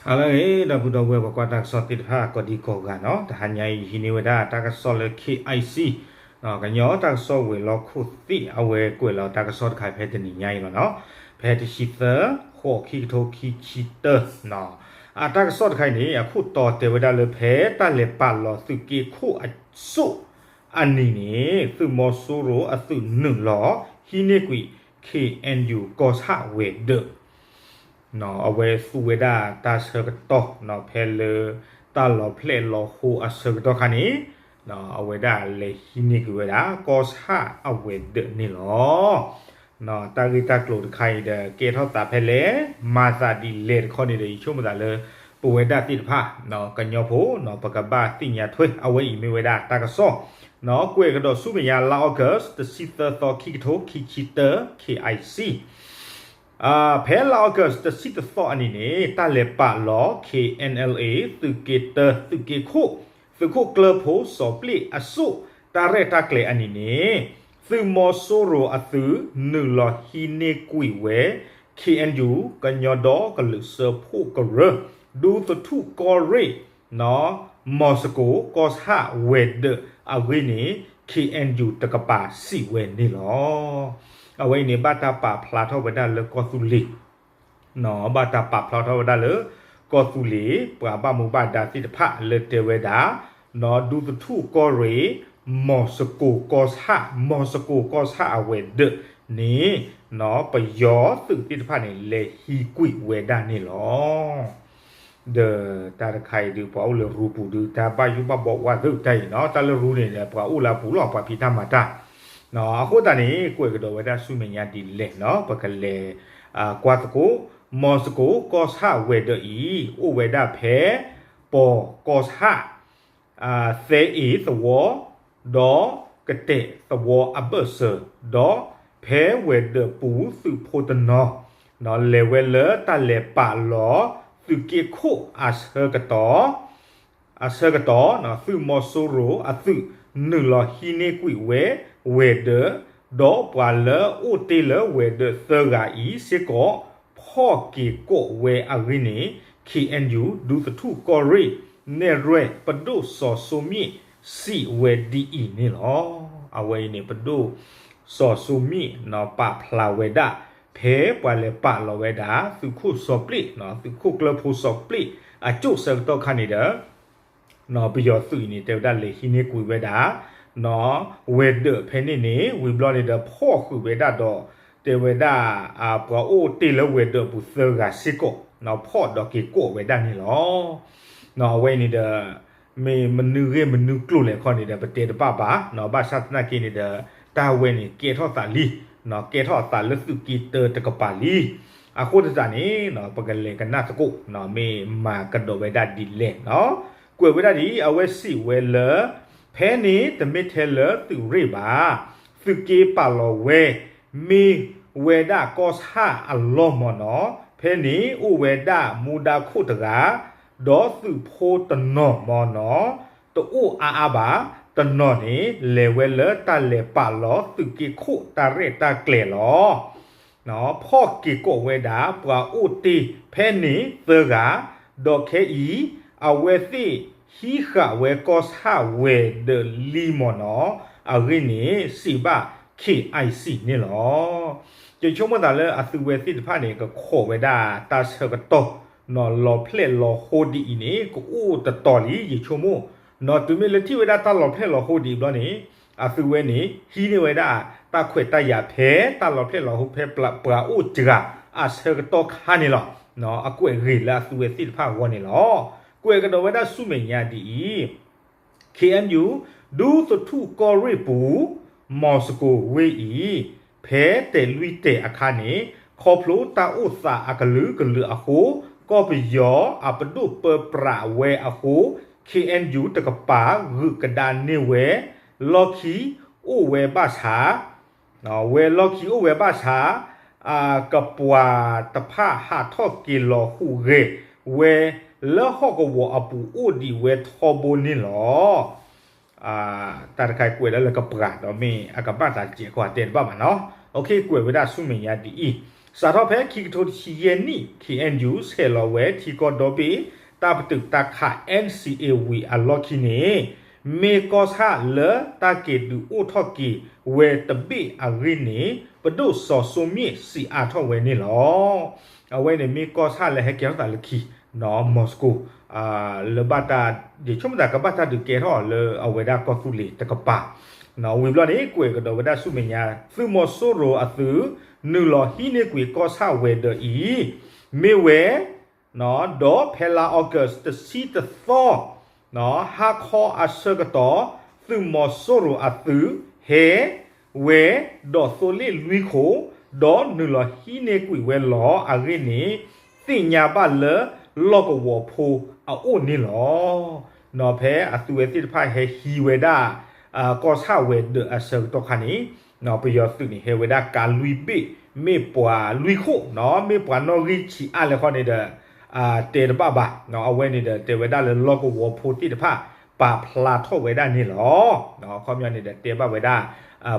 ဟါလၢအဂ့ၤ ဒီပုၢ်ဒီဝဲၢ်ပှၤကွၢ်တၢ်ကစီၣ်သ့ၣ်တဖၣ် ကိးဒံကိးဂၤနီၤ, တဟါညါအံၤ ယဟံးန့ၢ်ဝဲဒၣ်တၢ်ကစီၣ်လၢ K I C ကညီတၢ်ကစီၣ်ဝဲၤလီၢ်ခိၣ်သ့ၣ် အဝဲကွဲးလီၤတၢ်ကစီၣ်တခါဖဲတနံၤညါအံၤလီၤနီၤ, ဖဲတဆံသၢ ဃိး ခံကထိခံဆံတၢ အတၢ်ကစီၣ်တခါအံၤန့ၣ် အခိၣ်တီတဲဝဲဒၣ်လၢ ဖဲတၢ်လဲၤပာ်လီၤသုးက့ခိၣ်အစိၣ်အနံၤန့ၣ် သုးမီၤစိရိၤအသုးနုာ်လီၤဟံးန့ၢ်ကွံာ် K N U ကီၢ်ဆၣ်ဝဲၤဒၢး အဝဲသူဝဲဒၣ်တၢ်ဆၢကတီၢ် ဖဲလၢတၢ်လီၤဖျဲၣ်လီၤဟိအဆၢကတီၢ်ခါန့ၣ် အဝဲဒၣ်လဲၤဟံးန့ၢ်ကွံာ်ဝဲဒၣ် ကီၢ်ဆၣ်အဝဲၤဒၢးန့ၣ်လီၤ. တၢ်ဂ့ၢ်တၢ်ကျိၤတခါအံၤဒီး ကဲထီၣ်သးဖဲလဲၣ် မၤသးဒ်လဲၣ်တခီန့ၣ်ဒီး ယဆိကမိၣ်သးလၢ ပဝဲဒၣ်သ့ၣ်တဖၣ် ကညီဖိ ပကဘၣ်သ့ၣ်ညါထွဲ အဝဲအံၤမ့ၢ်ဝဲဒၣ်တၢ်ကစီၣ် ကွဲးကဒီးဆူမဲာ်ညါ လါ August တဆံသၢသီ ခံကထိခံဆံတၢ K I C ဖဲလါ August တဆံတသီအနံၤန့ၣ် တၢ်လဲၤပာ်လီၤ K N L A သုးက့တၢ သုးက့ခိၣ် သုးခိၣ်ကျၢၢ်ဖိစီၤပျ့ၣ်အစိၣ် တၢ်ရဲၣ်တၢ်ကျဲၤအနံၤန့ၣ် သုးမီၤစိရိၤအသုး နုာ်လီၤဟံးန့ၢ်ကွံာ်ဝဲ K N U ကညီဒီကလုာ်စၢဖှိၣ်ကရၢ ဒူသထူၣ်ကီၢ်ရ့ၣ် မီၤစကိၤကီၢ်ဆၣ်ဝဲၤဒၢးအဂ့ၢ်န့ၣ် K N U တကပၤစံးဝဲန့ၣ်လီၤ. အဝဲအံၤန့ၣ် ဘၣ်တၢ်ပာ်ဖျါထီၣ်ဝဲဒၣ်လၢကီၢ်သူလ့ၤ ဘၣ်တၢ်ပာ်ဖျါထီၣ်ဝဲဒၣ်လၢကီၢ်သူလ့ၤ ပှၤဘၣ်မူဘၣ်ဒါသ့ၣ်တဖၣ်လၢတဲဝဲဒၣ် ဒူသထူၣ်ကီၢ်ရ့ၣ် မီၤစကိၤကီၢ်ဆၣ် မီၤစကိၤကီၢ်ဆၣ်အဝဲၤဒၢးန့ၣ် ပယီၤသုးသ့ၣ်တဖၣ်န့ၣ် လဲၤဟံးကွံာ်ဝဲဒၣ်န့ၣ်လီၤ. ဒီးတၢ်တခါအံၤဒုး ပှၤအိၣ်လၢရူပူၤဒုး တၢ်ဘၣ်ယိၣ်ဘၣ်ဘီဝးသုးတၢ်အံၤနီၤ, တၢ်လၢရူန့ၣ်ဒီး ပှၤအိၣ်လၢအပူၤလီၤ ပှၤဖံးတၢ်မၤတၢ် အဃိသတးန့ၣ် ကွဲးကဒီးဝဲဒၣ်ဆူမဲာ်ညါဒ်လဲၣ်နီၤ, ပကလဲၤကွၢ်သကိး မီၤစကိၤကီၢ်ဆၣ်ဝဲၤဒၢးအံၤ အိၣ်ဝဲဒၣ်ဖဲ ပီၤကီၢ်ဆၣ် သဲအ့ၤသဝီ ဒီးကတဲာ်သဝီအဘၢၣ်စၢၤ ဒီးဖဲဝဲၤဒၢးပူၤသုးဖိတနီၤ လဲၤဝဲလၢတၢ်လဲၤပာ်လီၤသုးက့ခိၣ်အဆၢကတီၢ် အဆၢကတီၢ် သုးမီၤစိရိၤအသုး နုာ်လီၤဟံးန့ၢ်ကွံာ်ဝဲ ဝဲၤဒၢး ဒီးပှၤလၢအိၣ်တ့ၢ်လၢဝဲၤဒၢးသၢဂၤအံၤစ့ၢ်ကီး ဖီၣ်က့ၤကိးဝဲအဂ့ၢ်န့ၣ် K N U ဒူသထူၣ်ကီၢ်ရ့ၣ် နဲၣ်ရွဲၣ်ပဒိၣ်စီၤစိမ့ၣ် စံးဝဲဒ်အံၤန့ၣ်လီၤ. အဝဲအံၤန့ၣ် ပဒိၣ်စီၤစိမ့ၣ် ပာ်ဖျါဝဲဒၣ် ဖဲပှၤလဲၤပာ်လီၤဝဲဒၣ် သုးခိၣ်စီၤပျ့ၣ် သုးခိၣ်ကျၢၢ်ဖိစီၤပျ့ၣ် အစိၣ်ဆၢကတီၢ်ခါန့ၣ်ဒီး ပယီၤသုးအံၤန့ၣ် တဲဝဲဒၣ်လဲၤဟံးန့ၢ်ကွံာ်ဝဲဒၣ် ဝဲၤဒၢးဖဲန့ၣ်န့ၣ် ဝံၤဘျီန့ၣ်ဒီး ဖီၣ်ဃုာ်ဝဲဒၣ်ဒီး တဲဝဲဒၣ် ပှၤအိၣ်တ့ၢ်လၢဝဲၤဒၢးပူၤသၢဂၤစ့ၢ်ကီး ဖီၣ်ဒီးက့ၤကိးဝဲဒၣ်န့ၣ်လီၤ. အဝဲအံၤန့ၣ်ဒီး မ့ၢ်မနုၤဂ့ၢ်မနုၤကျိၤလဲၣ်ခီန့ၣ်ဒီး ပတဲတဘၣ်ဘၣ် ဘၣ်ဆၣ်သနာ်က့န့ၣ်ဒီး တၢ်ဝဲန့ၣ်ကဲထီၣ်သးလံ ကဲထီၣ်အသးလၢသုးက့တၢတကပၤလံ. အဃိသတးန့ၣ် ပကလဲၤကနၣ်သကိး မ့ၢ်မၤကဒီးဝဲဒၣ်ဒ်လဲၣ်နီၤ. ကွဲးဝဲဒၣ်ဒ်အံၤ အဝဲစံးဝဲလၢ ဖဲန့ၣ်တမ့ၢ်ထဲလၢသုးရ့ၣ်ဘၣ်, သုးက့ပာ်လီၤဝဲ မ့ၢ်ဝဲဒၣ်ကီၢ်ဆၣ်အလီၢ်မ့ၢ်နီၤ, ဖဲန့ၣ်အိၣ်ဝဲဒၣ်မူဒါခိၣ်တဂၤ, ဒီးသုးဖိတနီၤမ့ၢ်နီၤ, တအိၣ်အါအါဘၣ်, တနီၤန့ၣ် လဲၤဝဲလၢတၢ်လဲၤပာ်လီၤသုးက့ခိၣ်တၢ်ရဲၣ်တၢ်ကျဲၤလီၤ. ဖီၣ်က့ၤကိးဝဲဒၣ် ပှၤအိၣ်တ့ၢ်ဖဲန့ၣ်သၢဂၤ, ဒီးခဲအံၤ အဝဲသ့ၣ်ဟံးဃာ်ဝဲကီၢ်ဆၣ်ဝဲၤဒၢးလံမ့ၢ်နီၤ, အဂ့ၢ်န့ၣ် စံးဘၣ် K I C န့ၣ်လီၤ. ယဆိကမိၣ်သးလၢအသုဝဲသ့ၣ်တဖၣ်န့ၣ် ကခိးဝဲဒၣ်တၢ်ဆၢကတီၢ် လီၤဖျဲၣ်လီၤဟိဒ်အံၤန့ၣ် ကအိၣ်တတီၤလံ ယဆိကမိၣ်, နီၤ တုၤမ့ၢ်လၢထံၣ်ဝဲဒၣ်တၢ်လီၤဖျဲၣ်လီၤဟိဒ်အံၤဘျီန့ၣ် အသုဝဲန့ၣ် ဟံးန့ၢ်ဝဲဒၣ် တၢ်ခွဲးတၢ်ယာ်ဖဲတၢ်လီၤဖျဲၣ်လီၤဟိဖဲပှၤအိၣ်စှၤအဆၢကတီၢ်ခါန့ၣ်လီၤ. အကွဲးဂ့ၤလၢအသုဝဲသ့ၣ်တဖၣ်အဂီၢ်န့ၣ်လီၤ. ကွဲးကဒီးဝဲဒၣ်ဆူမဲာ်ညါဒ်အံၤ, K N U ဒူသထူၣ်ကီၢ်ရ့ၣ်ပူၤ မီၤစကိၤဝ့ၢ်အံၤ ဖဲတဲာ်လွံၢ်တဲာ်အခါန့ၣ် ခီဖျိတၢ်အိၣ်သးအကလုာ်ကလုာ်အဃိ ကီၢ်ပယီၤအပဒိၣ်ပၢပြးဝဲအဃိ K N U တကပၤဂုာ်ကဒါန့ၢ်ဝဲ လီၢ်ခံအိၣ်ဝဲဘၣ်ဆၣ် ဝဲလီၢ်ခံအိၣ်ဝဲဘၣ်ဆၣ် ကပှၤတဖၣ်ဟးထီၣ်က့ၤလီၤဟူးဂဲၤဝဲ လၢဟီၣ်ကဝီၤအပူၤအိၣ်ဒံးဝဲထီဘိန့ၣ်လီၤ. တၢ်တခါအံၤကွဲးဒၣ်လၢကပှၤဒီးမ့ၢ်အကဘၣ်သးတကဲးကီးတဲတဘၣ်ဘၣ်နီၤ. ကွဲးဝဲဒၣ်ဆူမဲာ်ညါဒ်အံၤ, စးထီၣ်ဖဲခံကထိတဆံယဲၢ်နံၣ် ခ့ၣ်အဲၣ်ယူၣ် ဆဲးလီၤဝဲထံကီၢ်ဒီဘ့ၣ် တၢ်ပတုာ်တၢ်ခး NCA ဝံၤအလီၢ်ခံန့ၣ် မ့ၢ်ကီၢ်ဆၣ်လၢတၢ်က့ၤဒုးအိၣ်ထီၣ်က့ၤဝဲတဘ့ၣ်အဂ့ၢ်န့ၣ် ပဒိၣ်စီၤစိမ့ၣ်စံးအါထီၣ်ဝဲန့ၣ်လီၤ. အဝဲန့ၣ်မ့ၢ်ကီၢ်ဆၣ်လၢဟဲကဲထီၣ်သးလၢခံ နီၢ် Moscow လၢဘၣ်တၢ် ယဆိကမိၣ်သးကဘၣ်တၢ်ဒုးကဲထီၣ်လၢအဝဲဒၣ်ကီၢ်သူလ့ၤတကပၤ ဝံၤဘျီန့ၣ် ကွဲးကဒီးဝဲဒၣ်ဆူမဲာ်ညါ သုးမီၤစိရိၤအသုး နုာ်လီၤဟံးန့ၢ်ကွံာ်ကီၢ်ဆၣ်ဝဲၤဒၢးအံၤ မ့ၢ်ဝဲ ဒီးဖဲလါ August တဆံတသီ ဟါခီအဆၢကတီၢ် သုးမီၤစိရိၤအသုး ဟဲဝဲ ဒီးသိလ့ၣ်လွံၢ်ခိၣ် ဒီးနုာ်လီၤဟံးန့ၢ်ကွံာ်ဝဲလီၤအဂ့ၢ်န့ၣ် သ့ၣ်ညါဘၣ်လၢလီၢ်ကဝီၤဖိအအိၣ်န့ၣ်လီၤ. ဖဲအသုးဝဲသ့ၣ်တဖၣ်ဟဲဟံးဝဲဒၣ် ကီၢ်ဆၣ်ဝဲၤဒၢးအဆၢကတီၢ်ခါန့ၣ် ပယီၤသုးန့ၣ် ဟဲဝဲဒၣ်ကါလွံၢ်ဘ့ၣ် မ့ၢ်ပှၤလွံၢ်ခိၣ် မ့ၢ်ပှၤနီၣ်ဂံၢ်ဆံးအါလဲၣ်ဃီန့ၣ်ဒီး တဲတဘၣ်ဘၣ်. အဝဲန့ၣ်ဒီးတဲဝဲဒၣ်လၢလီၢ်ကဝီၤဖိသ့ၣ်တဖၣ် ပာ်ဖျါထီၣ်ဝဲဒၣ်န့ၣ်လီၤ. အခီပညီန့ၣ်ဒီးတဲဘၣ်ဝဲဒၣ်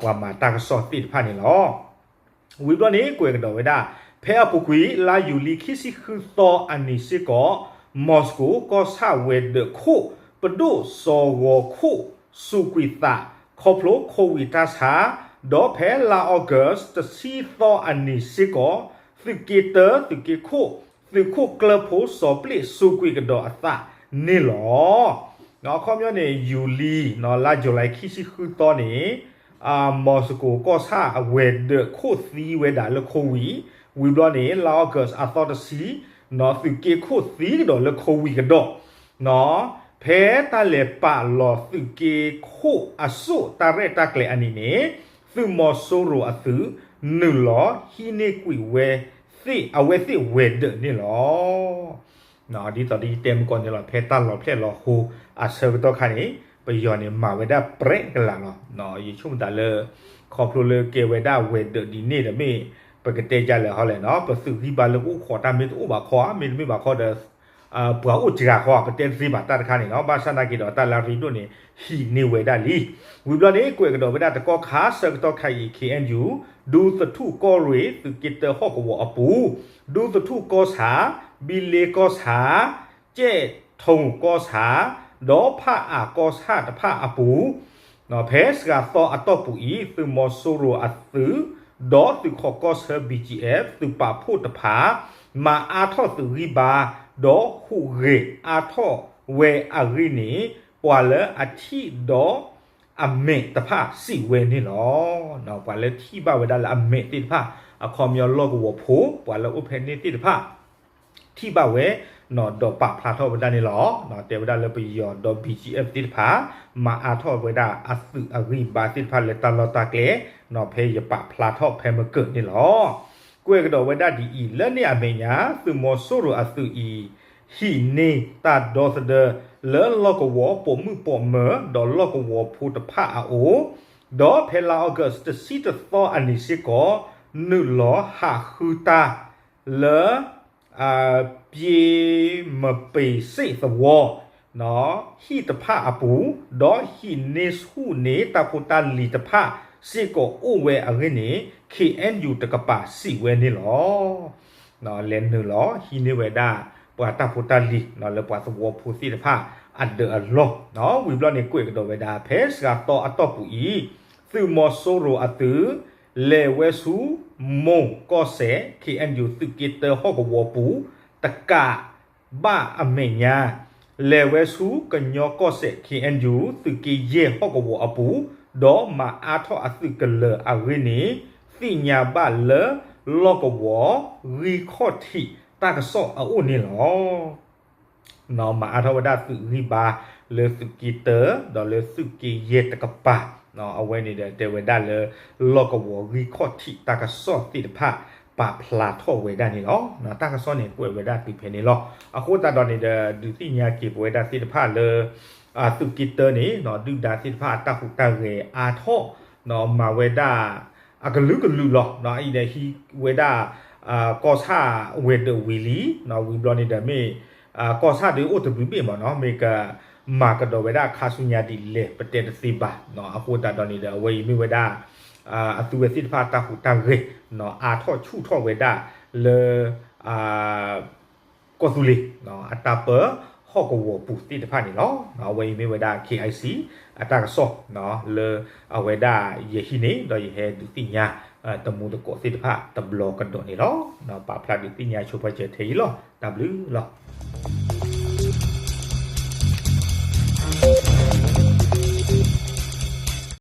ပှၤမၤတၢ်ကစီၣ်သ့ၣ်တဖၣ်န့ၣ်လီၤ. ဝံၤဘျီန့ၣ် ကွဲးကဒီးဝဲဒၣ် ဖဲအပူၤကွံာ် လါယူၤလံခံဆံဃုသီအနံၤစ့ၢ်ကီး Moscow ကီၢ်ဆၣ်ဝဲၤဒၢးခိၣ် ပဒိၣ်စီၤဂီၤခိၣ် စူးကွံာ်သး ခီဖျိ COVID တၢ်ဆါ ဒီးဖဲလါ August တဆံသီအနံၤစ့ၢ်ကီး သုးက့တၢ သုးက့ခိၣ် သုးခိၣ်ကျၢၢ်ဖိစီၤပျ့ၣ် စူးကွံာ်ကဒီးအသးန့ၣ်လီၤ. အခီပညီန့ၣ် ယူၤလံ လါယူၤလံ ခံဆံဃုသီန့ၣ် Moscow ကီၢ်ဆၣ်အဝဲၤဒၢးခိၣ်သံဝဲဒၣ်လၢ COVID ဝံၤဘျီန့ၣ် လါ August အသီတဆံ သုးက့ခိၣ်သံကဒီးလၢ COVID ကဒီး ဖဲတၢ်လဲၤပာ်လီၤသုးက့ခိၣ်အစိၣ်တၢ်ရဲၣ်တၢ်ကျဲၤအနံၤန့ၣ် သုးမီၤစိရိၤအသုး နုာ်လီၤဟံးန့ၢ်ကွံာ်ဝဲသ့ၣ် အဝဲသ့ၣ်ဝဲၤဒၢးန့ၣ်လီၤ. ဒ်သိးဒီးယတဲမုၢ်ကီၢ်န့ၣ်လီၤ ဖဲတၢ်လီၤဖျဲၣ်လီၤဟိအဆၢကတီၢ်ခါန့ၣ် ပယီၤန့ၣ်မၤဝဲဒၣ်ပြဲကလာ်လီၤ. ယဆိကမိၣ်သးလၢ ခီဖျိလၢကဲဝဲဒၣ်ဝဲၤဒၢးဒ်န့ၣ်ဒီးမ့ၢ် ပကတဲဒ်လဲၣ်ဟီလဲၣ်နီၤ ပသုးဂံၢ်ဘါလၢပအိၣ်ခိးတၢ်မ့ၢ်တအိၣ်ဘၣ်ခီ မ့တမ့ၢ်ဘၣ်ခီဒီး ပှၤအိၣ်စှၤဃီ ပတဲတသ့ဘၣ်တၢ်တခါန့ၣ်နီၤ ဘၣ်ဆၣ်သနာ်က့ဒီး တၢ်လၢအရ့ဒိၣ်န့ၣ် ဟံးန့ၢ်ဝဲဒၣ်လံ. ဝံၤဘျီန့ၣ် ကွဲးကဒီးဝဲဒၣ်တကီၢ်ခါဆၢကတီၢ်ခါအံၤ ခ့ၣ်အဲၣ်ယူၣ် ဒူသထူၣ်ကီၢ်ရ့ၣ် သုးက့တၢဟီၣ်ကဝီၤအပူၤ ဒူသထူၣ်ကီၢ်ဆၣ် ဘံလ့ကီၢ်ဆၣ် ကဲၣ်ထိၣ်ကီၢ်ဆၣ် ဒီးဖၣ်အၣ်ကီၢ်ဆၣ်တဖၣ်အပူၤ ဖဲစှၤသီအတီၢ်ပူၤအံၤ သုးမီၤစိရိၤအသုး ဒီးသုးခိးကီၢ်ဆၢ ဘီၣ်ကၠံၣ်အဲၣ် သုးပာ်ဖှိၣ်တဖၣ် မၤအါထီၣ်သုးဂံၢ်ဘါ ဒီးဟူးဂဲၤအါထီၣ်ဝဲအဂ့ၢ်န့ၣ် ပှၤလၢအထံၣ်ဒီးအမဲာ်တဖၣ်စံးဝဲန့ၣ်လီၤ. ပှၤလၢထံၣ်ဘၣ်ဝဲဒၣ်လၢအမဲာ်သ့ၣ်တဖၣ် အခီပညီလီၢ်ကဝီၤဖိ ပှၤလၢအိၣ်ဖဲန့ၣ်သ့ၣ်တဖၣ် ထံၣ်ဘၣ်ဝဲ ဒီးပာ်ဖျါထီၣ်ဝဲဒၣ်န့ၣ်လီၤ. တဲဝဲဒၣ်လၢပယီၤဒီး ဘီၣ်ကၠံၣ်အဲၣ် သ့ၣ်တဖၣ် မၤအါထီၣ်ဝဲဒၣ်အသုးအဂံၢ်ဘါသ့ၣ်တဖၣ်လၢတၢ်လီၢ်တၢ်ကျဲ ဖဲယပာ်ဖျါထီၣ်ဖဲမကၢၢ်န့ၣ်လီၤ. ကွဲးကဒီးဝဲဒၣ်ဒ်အံၤ လၢန့ၣ်အမဲာ်ညါ သုးမီၤစိရိၤအသုးအံၤ ဟံးန့ၢ်တၢ်ဒီသဒၢ လၢလီၢ်ကဝီၤပိာ်မုၣ်ပိာ်မၢၤ ဒီးလီၢ်ကဝီၤဖိတဖၣ်အအိၣ် ဒီးဖဲလါ August တဆံတသီအနံၤစ့ၢ်ကီး နုာ်လီၤဟးဃုတၢ် လၢ ပျ့ၤမပ့ၤစ့ၣ်သဝီ ဟံၣ်တဖၣ်အပူၤ ဒီးဟံးန့ၢ်ဆူၣ်န့ၢ်တၢ်ဖိတၢ်လံၤတဖၣ်စ့ၢ်ကီးအိၣ်ဝဲအဂ့ၢ်န့ၣ် ခ့ၣ်အဲၣ်ယူၣ် တကပၤစံးဝဲန့ၣ်လီၤ. လဲၤနုာ်လီၤဟံးန့ၢ်ဝဲဒၣ် ပှၤတၢ်ဖိတၢ်လံၤ လၢပှၤသဝီဖိသ့ၣ်တဖၣ် အဒၢးအလီၢ် ဝံၤဘျီန့ၣ် ကွဲးကဒီးဝဲဒၣ် ဖဲစှၤသီအတီၢ်ပူၤအံၤ သုးမီၤစိရိၤအသုး လဲၤဝဲဆူ မိၢ်ကီၢ်စဲၣ် ခ့ၣ်အဲၣ်ယူၣ် သုးက့တၢဟီၣ်ကဝီၤပူၤ တကးဘၣ်အမဲာ်ညါ လဲၤဝဲဆူကညီကီၢ်စဲၣ် ခ့ၣ်အဲၣ်ယူၣ် သုးက့ယဲၢ်ဟီၣ်ကဝီၤအပူၤ ဒီးမၤအါထီၣ်အသုးကလၢၤအဂ့ၢ်န့ၣ် သ့ၣ်ညါဘၣ်လၢ လီၢ်ကဝီၤ ဂံၢ်ခီၣ်ထံးတၢ်ကစီၣ်အအိၣ်န့ၣ်လီၤ. မၤအါထီၣ်ဝဲဒၣ်သုးဂံၢ်ဘါ လၢသုးက့တၢ ဒီးလၢသုးက့ယဲၢ်တကပၤ အဝဲန့ၣ်ဒီးတဲဝဲဒၣ်လၢ လီၢ်ကဝီၤဂံၢ်ခီၣ်ထံးတၢ်ကစီၣ်သ့ၣ်တဖၣ် ပာ်ဖျါထီၣ်ဝဲဒၣ်န့ၣ်လီၤ. တၢ်ကစီၣ်န့ၣ်ကွဲးဝဲဒၣ်တုၤဖဲန့ၣ်လီၤ. အဃိသတးဒီးန့ၣ်ဒီး ဒုးသ့ၣ်ညါက့ၤပဝဲဒၣ်သ့ၣ်တဖၣ်လၢ သုးက့တၢန့ၣ် ဒုၣ်ဒါသ့ၣ်တဖၣ်အတၢ်ဟူးတၢ်ဂဲၤအါထီၣ် မၤဝဲဒၣ် အကလုာ်ကလုာ်လီၤ. အံၤဒီးဟံးဝဲဒၣ် ကီၢ်ဆၣ်ဝဲၤဒၢးဝံၤလံ ဝံၤဘျီန့ၣ်ဒီးမ့ၢ် ကီၢ်ဆၣ်ဒုးအိၣ်တဘျုးဘ့ၣ်မ့ၢ်နီၤ မ့ၢ်ကမၤကဒီးဝဲဒၣ်ခါဆူညါဒ်လဲၣ် ပတဲတသ့ဘၣ်. အဃိသတးဒီးန့ၣ်ဒီး အဝဲအံၤမ့ၢ်ဝဲဒၣ် အသုဝဲသ့ၣ်တဖၣ်အတၢ်ဟူးတၢ်ဂဲၤ အါထီၣ်ဆူၣ်ထီၣ်ဝဲဒၣ်လၢ ကီၢ်သူလ့ၤ အတၢ်ပၢဟီၣ်ကဝီၤပူၤသ့ၣ်တဖၣ်န့ၣ်လီၤ. အဝဲအံၤမ့ၢ်ဝဲဒၣ် KIC အတၢ်ကစီၣ် လၢအဝဲဒၣ်ယဟံးန့ၢ် ဒီးယဟဲဒုးသ့ၣ်ညါ တမူတကိးသ့ၣ်တဖၣ်တဘျီကဒီးန့ၣ်လီၤ. ပာ်ဖျါဒုးသ့ၣ်ညါဆိပာ်စၢၤထဲအံၤလီၤ. တၢ်ဘျုးလီၤ.